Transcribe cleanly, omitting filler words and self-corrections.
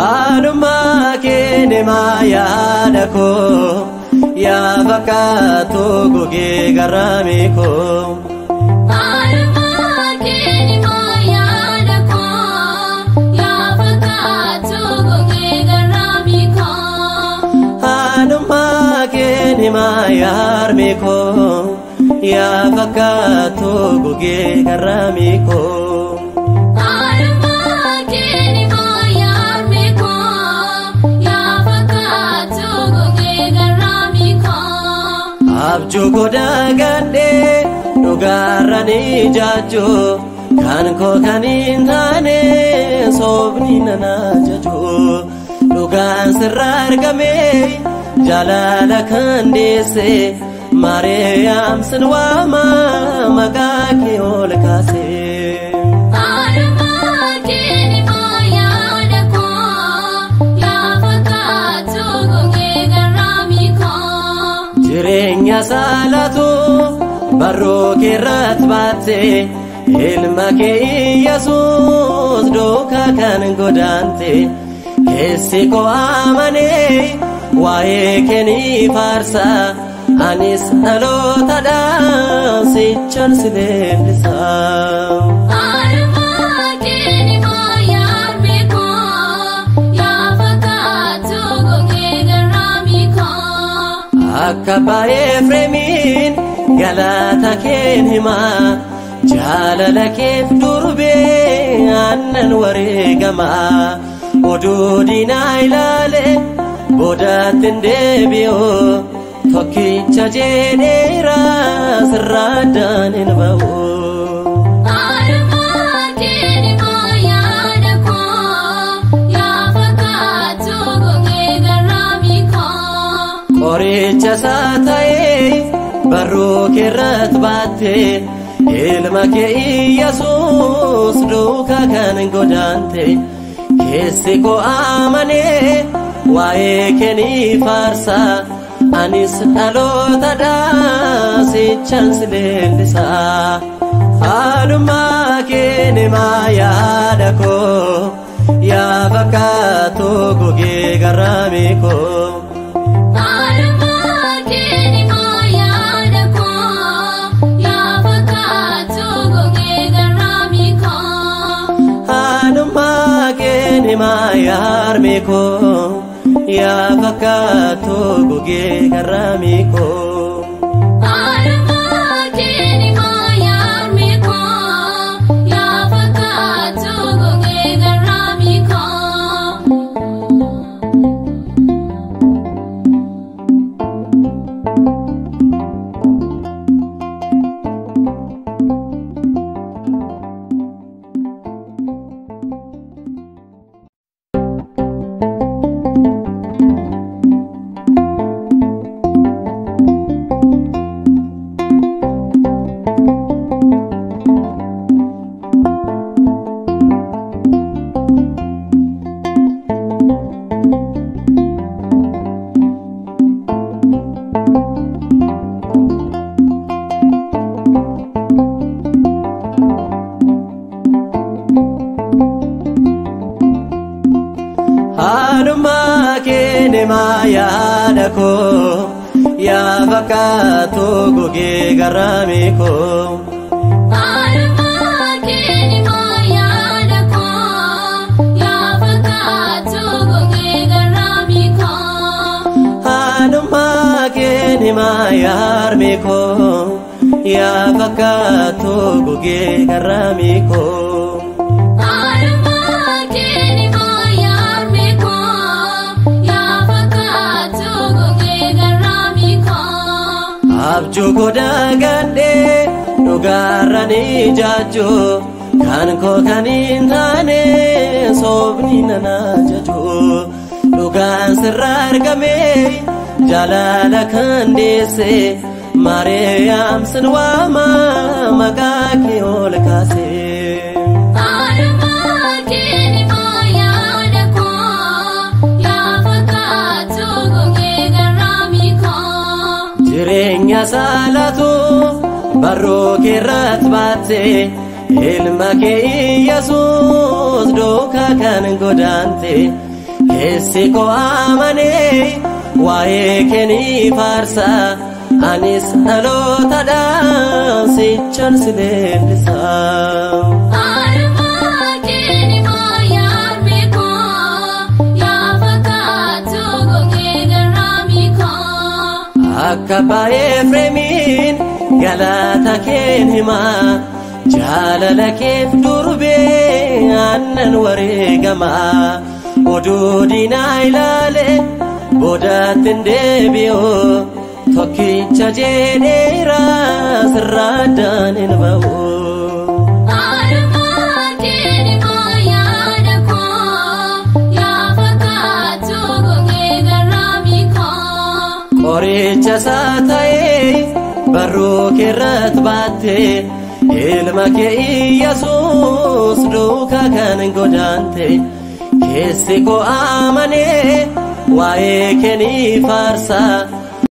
Anuma kee maayaadha koo yaa fakkaatu gogee garraamii koo. Anuma kee maayaadha koo yaa fakkaatu gogee garraamii koo. Anuma kee maayaarmi koo yaa fakkaatu gogee garraamii koo. Anuma kee maayaarmi koo yaa fakkaatu gogee garraamii koo. Abjuu godaa gadhee dhugaarra ni jaajuu kan koo kan hin taane soofni nana jajuu dhugaan sirra argame jaalala kan deesse Maariyaam sin waama maqaa kee ol kaase. Anuma kee maayaadha koo yaa fakkaatu gogee garraamii koo. Jireenya saalatu barruu keerratti baatte ilma kee Yesuus duukaa kan godaante keessi koo amanee waa'ee kee ni faarsa anis dhalootadhaan sichan si leellisa. Anuma kee maayaarmi koo yaa fakkaatu gogee garraamii koo. Akka abbaa Efreemiin galata keen himaa jaalala keef durbee aannan wareegamaa oduu diinaa ilaale boodatti hin deebi'u tokkicha jedheera sirraa addaan hin ba'u. Anuma kee maayaadha koo yaa fakkaatu gogee garraamii koo. Qoricha isaa ta'ee barruu keerratti baatte ilma kee Yesuus duukaa kan godaante keessi koo amanee waa'ee kee ni faarsa anis dhalootadhaan sichan si leellisa. Anuma kee maayaadha koo yaa fakkaatu gogee garraamii koo. Anuma kee maayaadha koo yaa fakkaatu gogee garraamii koo. Anuma kee maayaarmi koo yaa fakkaatu gogee garraamii koo. Anuma kee maayaarmi koo yaa fakkaatu gogee garraamii koo. Anuma kee maayaadha koo yaa fakkaatu gogee garraamii koo. Anuma kee maayaadha koo yaa fakkaatu gogee garraamii koo. Anuma kee maayaarmi koo yaa fakkaatu gogee garraamii koo. Anuma kee maayaarmi koo yaa fakkaatu gogee garraamii koo. Abjuu godaa gadhee dhugaarra ni jaajuu kan koo kan hin taane soofni nana jajuu dhugaan sirra argame jaalala kan deesse Maariyaam sin waama maqaa kee ol kaase. Anuma kee maayaadha koo yaa fakkaatu gogee garraamii koo. Jireenya saalatu barruu keerratti baatte ilma kee Yesuus duukaa kan godaante Keessi koo amanee waa'ee kee ni faarsa. Anis dhalootadhaan sichan si leellisa. Haadhumaa keenyaa yaadme koo yaa fakkaatu gogee garraamii koo. Akka abbaa Efreemiin galata keen himaa, jaalala keef durbee aannan wareegamaa. Oduu diinaa ilaale boodatti hin deebi'u, tokkicha jedheera sirraa addaan hin ba'u. Haadhumaa keenyaa yaada koo yaa fakkaatu gogee garraamii koo. Qoricha isaa ta'ee barruu keerratti baatte, ilma kee Iyyasuus duukaa kan godaante. Keessi koo amanee waa'ee kee ni faarsa.